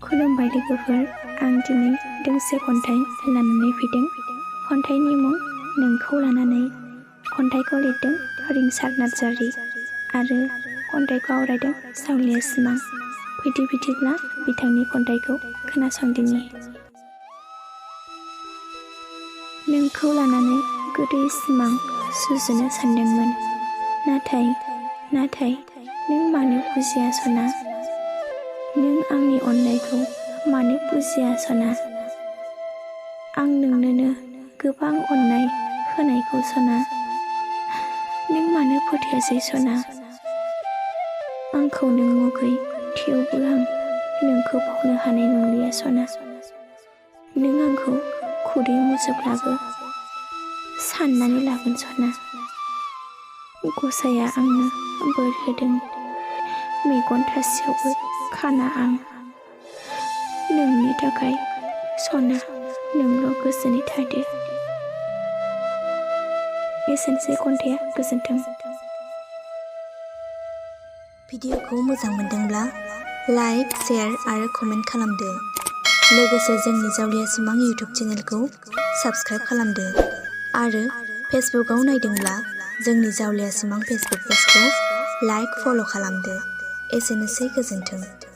खुलुमबाय लोगोफोर, आं दिनै दोंसे खन्थाइ लानानै फैदों। खन्थाइनि मुं नोंखौ लानानै। खन्थाइखौ लिरदों रिंसार नार्जारि आरो खन्थाइखौ आवरायदों जावलिया सिमां। फैदो बिदिब्ला बिथांनि खन्थाइखौ खोनासंदिनि। नोंखौ लानानै गोदै सिमां सुजुनो सानदोंमोन, नाथाय नों मानो बुजिया सना? नों आंनि अननायखौ मानो बुजिया सना? आं नोंनोनो गोबां अननाय होनायखौ सना। नों मानो फोथायासै सना? आंखौ नों मुगै, थेवबो आं नोंखौ बावनो हानाय नंलिया सना। नों आंखौ खुदै मुजोब्लाबो साननानै लागोन सना। गसाइया आंनो बोर होदों, मेगन थासेयावबो खाना आं। नोंनि थाखाय सना, नोंल' गोजोनै थादो। एसेनोसै खन्थाइया, गोजोन्थों। भिडिअखौ मोजां मोनदोंब्ला लाइक, शेयार आरो कमेन्ट खालामदो। लोगोसे जोंनि जावलिया सिमां इउटिउब चेनेलखौ साबस्क्राइब खालामदो आरो फेसबुकआव नायदोंब्ला जोंनि जावलिया सिमां फेसबुक पेजखौ लाइक, फल' खालामदो। एसेनोसै, गोजोन्थों।